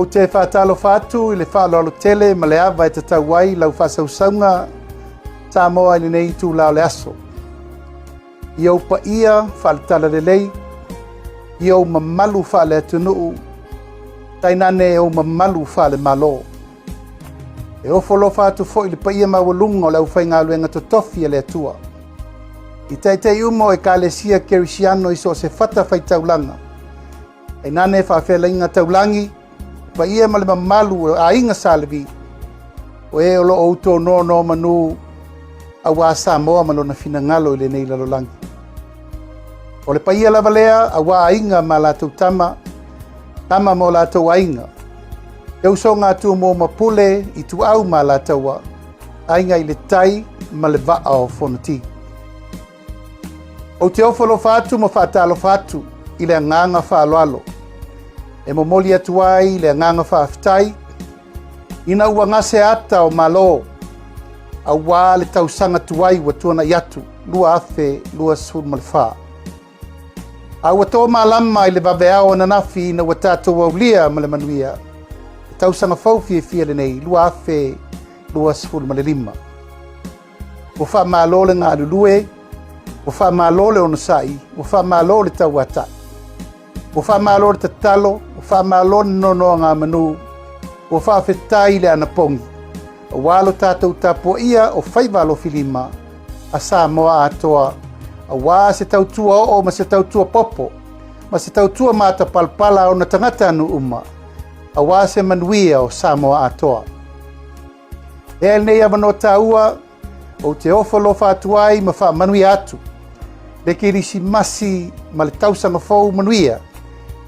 Ou te faatalofa atu i le faaaloalo tele ma le ava e tatau ai lau faasausauga Samoa i lenei itula o le aso. I ou paia faale-talalelei, i ou mamalu faale-atunuu, tainane ou mamalu faale-Malo. E ofo alofa atu foi i le paia maualuga o le aufaigaluega totofi a le Atua. I taitai uma o Ekalesia Kerisiano i so o se fatafaitaulaga, tainane faafealaiga taulagi, paia ma le mamalu o aiga Sa Levi, o e o lo o utononoamanu aua Samoa ma lona finagalo i lenei lalolagi. O le paia lava lea aua aiga ma latou tama, tama ma o latou aiga, le usoga a Tumua ma Pule, Ituau ma Alataua, Aiga i le Tai ma le Vaa o Fonoti. Ou te ofo alofa atu ma faatalofa atu i le agaga faaaloalo e momoli atu ai le agaga faafetai ina ua gase ata o Malo aua le tausaga tuai ua tuanai atu 2024. A ua to malama i le vaveao ananafi ina ua tatou aulia ma le manuia le tausaga fou fiafia lenei 2025. Ua faamalo le galulue, ua faamalo le onosai, ua faamalo le tauatai. Ua faamalo le tatalo, ua faamalo le nonoagamanu, ua faafetai le anapogi, aua lo tatou tapuaia o faiva alofilima a Samoa atoa, aua se tautua oo ma se tautua popo, ma se tautua matapalapala a ona tagatanuu uma, aua se manuia o Samoa atoa. Ea i lenei avanoa taua, ou te ofo alofa atu ai ma faamanuia atu le Kerisimasi ma le tausaga fou manuia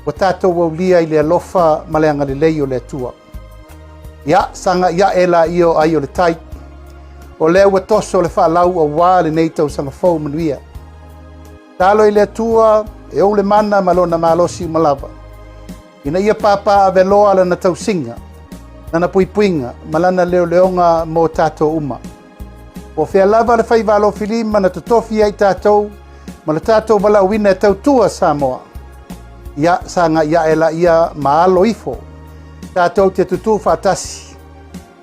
ua tatou aulia i le alofa ma le agalelei o le Atua. Ia, sagai ae laia o ai o le tai, o lea ua toso le faalau aua lenei tausaga fou manuia. Talo i le Atua e ou le mana ma lona malosi uma lava. Ina ia pāpā aveloa lana tausiga, lana puipuiga ma lana leoleoga mo tatou uma. Po o fea lava le faiva alofilima na totofi ai tatou ma le tatou valaauina e tautua Samoa. Ia, sagai ae laia ma alo ifo tatou te tutū faatasi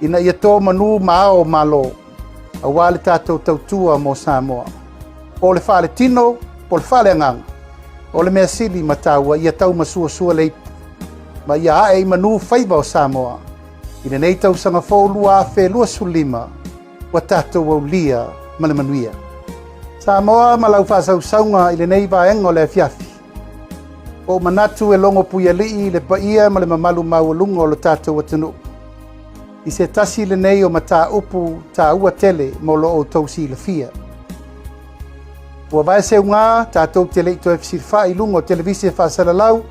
ina ia to manu ma ao o Malo aua le tatou tautua mo Samoa. Po o le faaletino, po o le faaleagaga, o le mea sili ma taua ia taumasuasua le ipu ma ia ae i manu faiva o Samoa i lenei tausaga fou 2025 ua tatou aulia ma le manuia. Samoa ma lau faasausauga i lenei vaega o le afiafi. Ua ou manatu e logo puialii le paia ma le mamalu maualuga o lo tatou atunuu i se tasi lenei o mataupu taua tele mo lo outou silafia. Ua vaeseuga tatou te le i toe fesilafai i luga o televise faasalalau,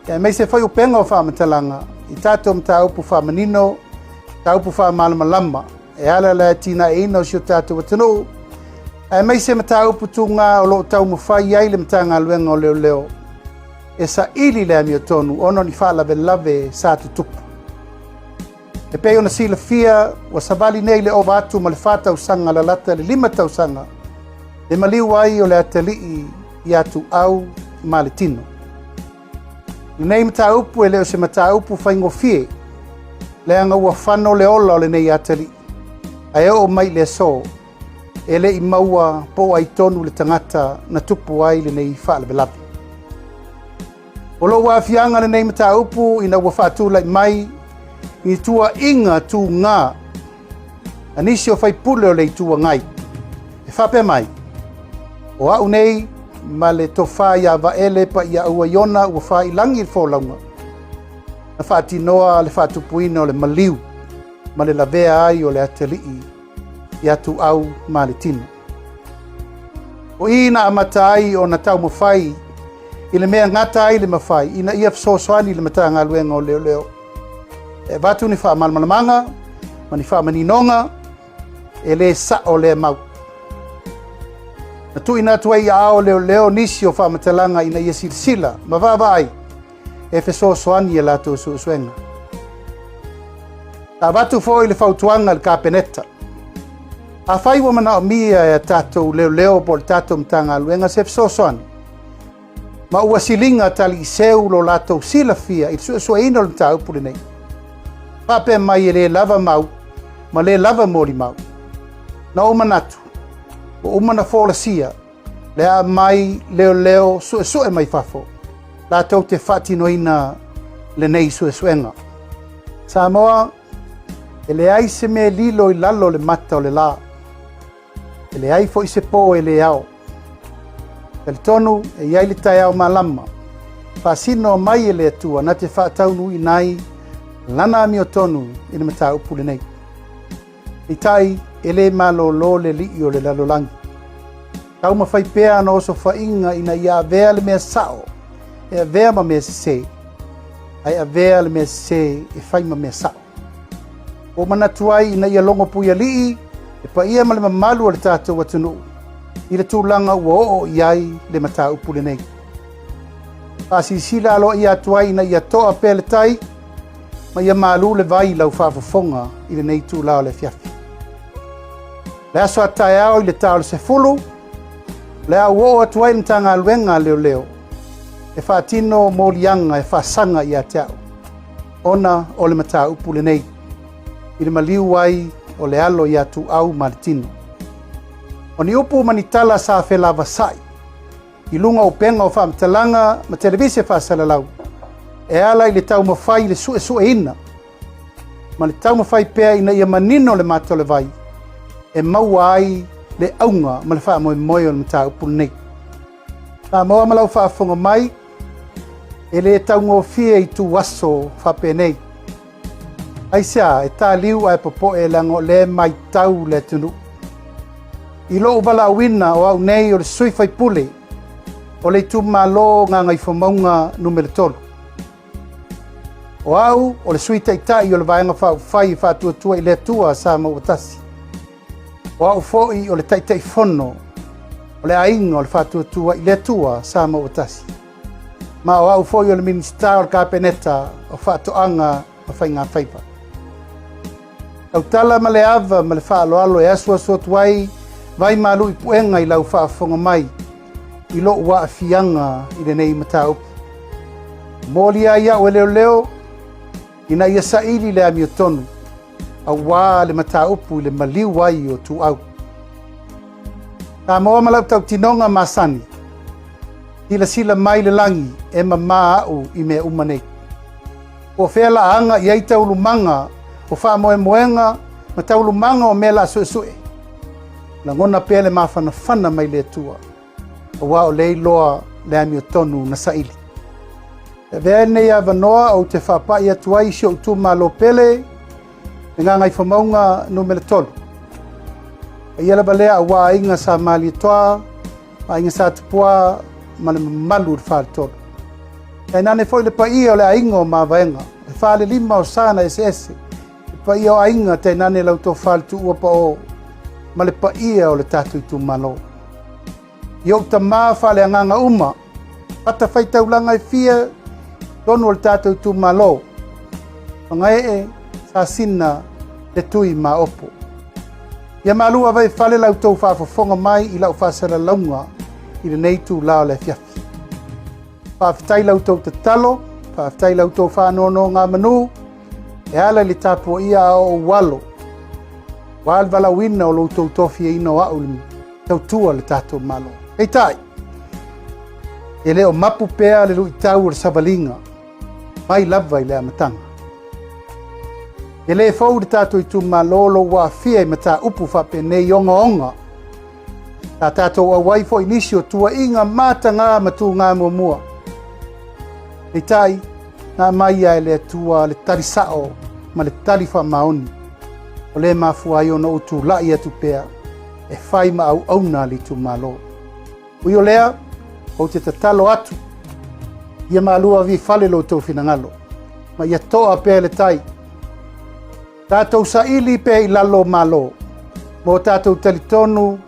aemaise foi upega o faamatalaga i tatou mataupu faamanino, mataupu faamalamalama e ala le atinaeina o si o tatou atunuu, aemaise mataupu tuga o lo o taumafai ai le Matagaluega o Leoleo e saili le amiotonu ona o ni faalavelave sa tutupu. E pei ona silafia, ua savali nei le ova atu ma le 4 tausaga lalata le 5 tausaga le maliu ai o le atalii ia Tuau Maletino. Lenei mataupu e le o se mataupu faigofie, leaga ua fano le ola o lenei atalii, ae oo mai i le aso, e le i maua po o ai tonu le tagata na tupu ai lenei faalavelave. O lou aafiaga lenei mataupu ina ua faatulai mai ni tuuaiga tuga a nisi o faipule o le Itu Agai e faapea mai, o au nei ma le tofa ia Vaele Paiaaua Iona ua faailagi le folauga na faatinoa le faatupuina o le maliu ma le lavea ai o le atalii ia Tuau Maletino. O i na amata ai ona taumafai i le mea gata ai le mafai ina ia fesoasoani i le Matagaluega o Leoleo e avatu ni faamalamalamaga ma ni faamaninoga e le sa'o lea mau. Na tuuina atu ai i aao o leoleo nisi o faamatalaga ina ia silasila ma vaavaai e fesoasoani i a latou suesuega. Na avatu foi le fautuaga i le Kapeneta, afai ua manaomia e a tatou leoleo po o le tatou Matagaluega se fesoasoani, Ma ua siliga taliiseu lo latou silafia i le suesueina o le mataupu lenei. Faapea mai e le lava mau ma le lava molimau. Na ou manatu, ua uma na folasia le aumai leoleo suesue mai fafo latou te faatinoina lenei suesuega. Samoa, e leai se mea lilo i lalo o le mata o le la. E leai foi se po e le ao. Talitonu e i ai le taeao malama, faasino mai e le Atua na te faataunuuina ai lana amiotonu i le mataupu lenei. Peitai, e le malolo le alii o le lalolagi. Taumafai pea ana osofaiga ina ia avea le mea sao e avea ma mea sese, ae avea le mea sese e fai ma mea sao. Ua manatu ai ina ia logo puialii le paia ma le mamalu o le tatou atunuu i le tulaga ua oo i ai le mataupu lenei. Faasilasila aloaia atu ai ina ia toa pea le tai ma ia malu le vai i lau faafofoga i lenei itula o le afiafi. Le aso a taeao i le ta o le 10, le a ou oo atu ai i le Matagaluega a Leoleo e faatino moliaga e faasaga ia te au ona o le mataupu lenei i le maliu ai o le alo ia Tuau ma Letino. O ni upu ma ni tala sa felavasa'i i luga o upega o faamatalaga ma televise faasalalau e ala i le taumafai i le suesueina ma le taumafai pea ina ia manino le mata o le vai e maua ai le auga ma le faamoemoe o le mataupu lenei. Samoa ma lau faafofoga mai, e le taugofie i tuaso faapenei. Aisea, e taliu ae popoe leaga o lea e matau le atunuu. I lou valaauina o au nei o le sui faipule o le itumalo Gagaifomauga numera 3. O au o le sui taitai o le Vaega Faaupufai e Faatuatua i le Atua Samoa ua Tasi. O au foi o le Taitaifono o le Aiga o le Faatuatua i le Atua Samoa ua Tasi. Ma o au foi o le Minisita o le Kapeneta o Faatoaga ma Faigafaiva. Tautala ma le ava ma le faaaloalo e asuasu atu ai vai malu i puega i lau faafofoga mai i lou aafiaga i lenei mataupu. Molia ai au e leoleo ina ia saili le amiotonu auā le mataupu i le maliu ai o Tuau. Samoa ma lau tautinoga masani, silasila mai le lagi e mamā au i mea uma nei. Po o fea la aga i ai taualumaga o faamoemoega ma taualumaga o mea la suesue. Lagona pea le mafanafana mai le Atua, aua o lea iloa le amiotonu na saili. E avea ai lenei avanoa ou te faapai atu ai i si ou itumalo pele, le Gagaifomauga numera 3. Paia lava lea aua aiga sa Malietoa, aiga sa Tupua ma le mamalu o le Faletolu. Tainane foi le paia o le aiga o Mavaega, le falelima o Sana eseese, le paia o aiga tainane lau tofa le tuua pao ma le paia o le tatou itumalo. I ou tamā faaleagaga uma, fatafaitaulaga e fia tonu o le tatou itumalo, Fagaee, Sasina, le Tui ma Opo. Ia malu ava i fale la outou faafofoga mai i lau faasalalauga i lenei itula o le afiafi. Faafetai la outou tatalo, faafetai la outou faanonogamanu e ala i le tapuaia a ou alo, aua le valaauina o lo outou tofiaina o au i le tautua le tatou Malo. Peitai, e le o mapu pea le luitau o le savaliga mai lava i le amataga. E le fou le tatou itumalo lou aafia i mataupu faapenei ogaoga. Sa tatou auai foi nisi o tuuaiga matagā ma tugā muamua. Peitai, na aumai ia e le Atua le tali sao ma le tali faamaoni, o lea e mafua ai ona ou tulai atu pea e fai ma auauna a le itumalo. Ui o lea, ou te tatalo atu, ia malu ave i fale lo outou finagalo, ma ia toa pea le tai. Tatou saili pea i lalo o Malo, ma o tatou talitonu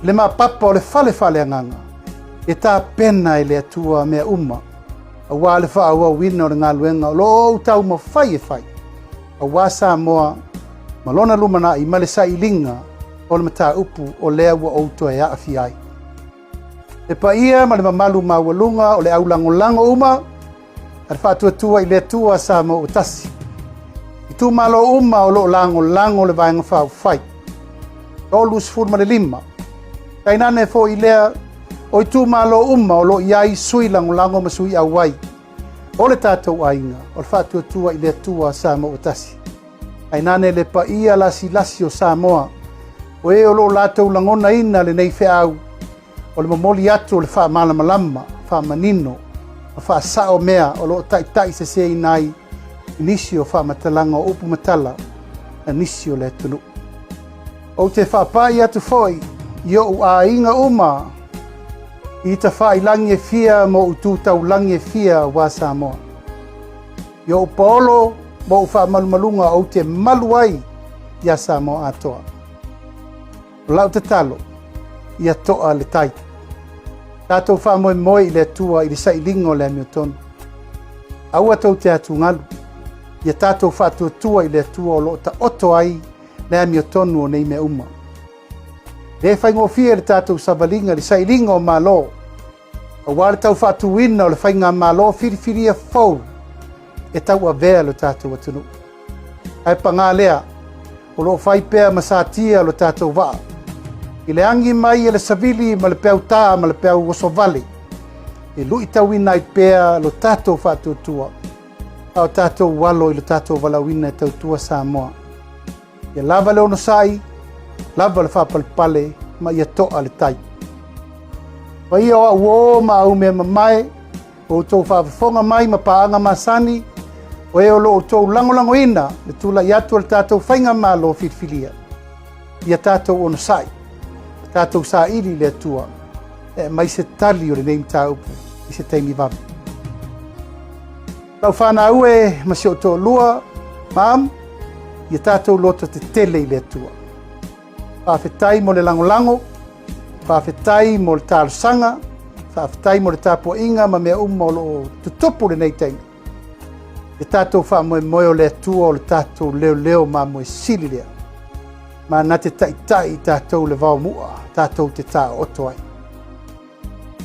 le mapapa o le fale faaleagaga, e tapena e le Atua mea uma, aua le faaauauina o le galuega o lo o ou taumafai e fai, aua Samoa ma lona lumanai ma le sailiga o le mataupu o lea ua ou toe aafia ai. Le paia ma le mamalu maualuga o le au lagolago uma a le Faatuatua i le Atua Samoa ua tasi. Itumalo uma o lo o lagolago le Vaega Faaupufai. 35. Tainane foi lea o itumalo uma o lo o i ai sui lagolago ma sui auai o le tatou aiga o le Faatuatua i le Atua Samoa ua tasi. Tainane le paia lasilasi o Samoa, o e o lo o latou lagonaina lenei feau o le momoli atu o le faamalamalama, faamanino ma faasao mea o lo o taitai seseina ai i nisi o faamatalaga o upu ma tala a nisi o le atunuu. Ou te faapai atu foi i ou aiga uma i tafailagi e fia ma ou tu taulagi e fia aua Samoa. I ou paolo ma ou faamalumaluga ou te malu ai iā Samoa atoa. O lau tatalo, ia toa le tai. Tatou faamoemoe i le Atua i le sailiga o le amiotonu. Aua tou te atugalu, ia tatou faatuatua i le Atua o lo o taoto ai le amiotonu o nei mea uma. E le faigofie le tatou savaliga i le sailiga o Malo, aua le tau faatuina o le faigamalo filifilia fou e tauavea lo tatou atunuu. Ae paga lea, o lo o fai pea ma satia lo tatou vaa. I le agi mai e le savili ma le peautā ma le peau osovale, e luitauina ai pea lo tatou faatuatua, a o tatou alo i lo tatou valaauina e tautua Samoa. Ia lava le onosai, lava le faapalepale ma ia toa le tai. Paia o au ō ma au mea mamae, o outou faafofoga mai ma paaga masani, o e o lo outou lagolagoina le tulai atu o le tatou faigamalo filifilia. Ia tatou onosai, tatou saili i le Atua e aumai se tali o lenei mataupu i se taimi vave. Lau fanau e ma si ou toalua, mam, ia tatou loto tetele i le Atua. Faafetai mo le lagolago, faafetai mo le talosaga, faafetai mo le tapuaiga ma mea uma o lo o tutupu lenei taimi. Ia tatou faamoemoe o le Atua o le tatou leoleo mamoe sili lea. Ma na te taitai i tatou le vaomua, tatou te taooto ai.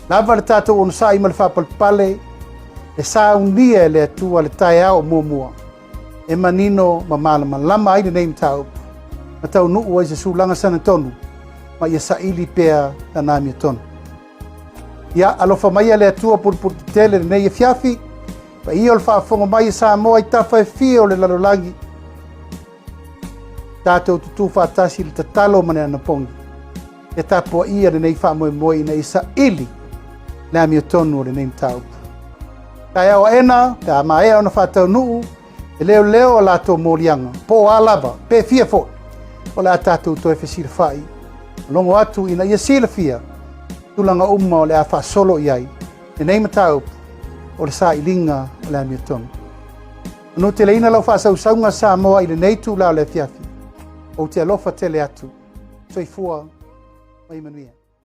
Lava le tatou onosai ma le faapalepale e saunia e le Atua le taeao muamua e manino ma malamalama ai lenei mataupu ma taunuu ai se sulaga sagatonu ma ia saili pea lana amiotonu. Ia alofa maia le Atua pulupulu tetele lenei afiafi, paia o le faafofoga mai e Samoa i tafa e fia o le lalolagi, tatou tutū faatasi i le tatalo ma le anapogi. Ia tapuaia lenei faamoemoe ina ia saili le amiotonu o lenei mataupu. Taeao aena, pe a maea ona faataunuu e leoleo a latou moliaga, po o a lava, pe fia foi, o le a tatou toe fesilafai, logo atu ina ia silafia tulaga uma o le a faasolo i ai lenei mataupu o le sailiga o le amiotonu. Manuteleina lau faasausauga Samoa i lenei itula o le afiafi. Ou te alofa tele atu. Soifua ma ia manuia.